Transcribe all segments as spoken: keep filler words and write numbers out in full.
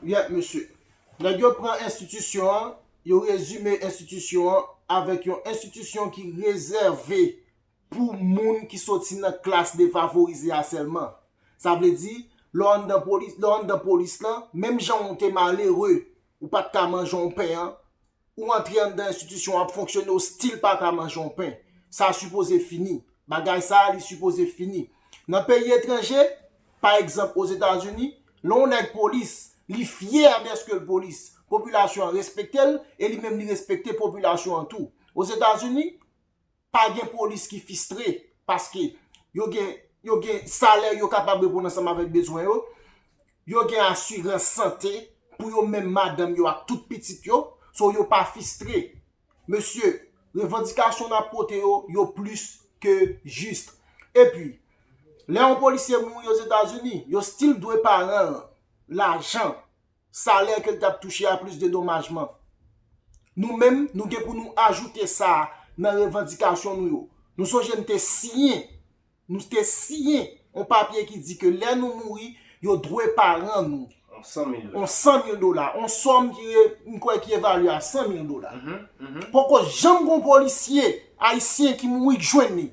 Yèp, mesye. Nèg yo pran enstitisyon an, yo rezime enstitisyon an avèk yon enstitisyon ki rezève pou moun ki soti nan klas defavorize a sèlman. Sa vle di, lè w anndan polis, lè w anndan polis lan, menm jan w te malere, ou pa t ka manje yon pen an, ou antre anndan enstitisyon an ap fonksyone, ou still pa ka manje yon pen. Sa sipoze fini. Bagay sa a, li sipoze fini. Nan peyi etranje, pa egzanp, Ozetazini, lè yon nèg polis, li fyè dèske l polis, popilasyon an respekte l, e li menm li respekte popilasyon an tou. Ozetazini, pa gen polis ki fistre, paske yo gen, yo gen salè yo kapab reponn ansanm avèk bezwen yo, yo gen asirans sante pou yo menm, madanm yo ak tout pitit yo, so yo pa fistre. Mesye, revandikasyon n ap pote yo, yo plis ke jis. Epi, lè yon polisye mouri Ozetazini, yo still dwe paran l lajan salè ke l t ap touche a plis dedomajman. Nou menm, nou gen pou nou ajoute sa nan revandikasyon nou yo. Nou sonje n te siyen, nou te siyen yon papye ki di ke lè nou mouri, yo dwe paran nou yon san mil dola, yon sòm ki, m kwè, ki evalye a san mil dola. Poko janm gon polisye ayisyen ki mouri k jwenn li.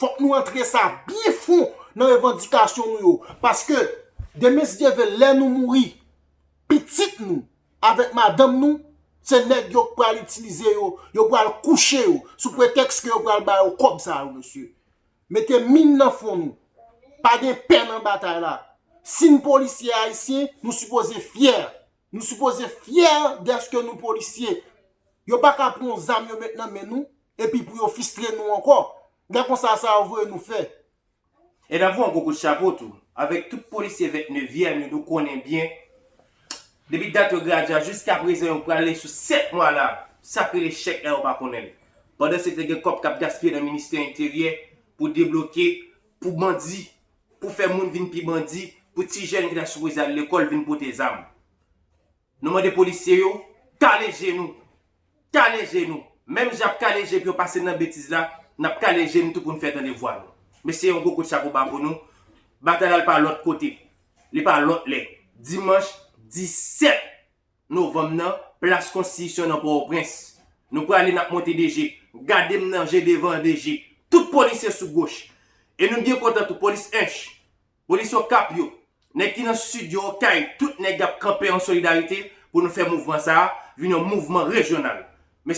Fòk nou antre sa byen fon nan revandikasyon nou yo. Paske, demen, si Dye vle, lè nou mouri, pitit nou avèk madanm nou, se nèg yo k pral itilize yo, yo pral kouche yo, sou pretèks ke yo pral ba yo kòb sa yo, mesye. Mete min nan fwon nou. Pa gen pè nan batay la. Si n polisye ayisyen, nou sipoze fyè. Nou sipoze fyè dèske nou polisye. Yo pa ka pran yon zam yo met nan men nou, epi pou yo fistre nou ankò. Lè konsa, sa yo voye nou fè. E n ap voye yon gwo kout chapo tou avèk tout polisye vennnevyèm yo, nou konnen byen. Depi dat yo gradye a jiska prezan, yo prale sou sèt mwa la, sa k rele chèk la, yo pa konnen l. Pandan se te gen kòb k ap gaspiye nan ministè enteryè pou debloke, pou bandi, pou fè moun vin pi bandi, pou ti jèn ki ta sipoze al lekòl vin pote zam. Nou mande polisye yo, kale je nou. Kale je nou. Menm jan ap kale je pou yo pase nan betiz la, n ap kale je nou tou pou n fè tande vwa nou. Mesye, yon gwo kout chapo ba pou nou. Batay la, li pa lòt kote. Li pa lòt lè. Dimanch disèt novanm nan, plas Konstitisyon nan Pòtoprens. Nou prale, n ap monte D G. Gade m nan je devan D G. Tout polisye sou goch. E nou byen kontan tou, polis Ench, polis Okap yo, nèg ki nan sid yo, Okay, tout nèg ap kanpe an solidarite pou nou fè mouvman sa a vin yon mouvman rejyonal.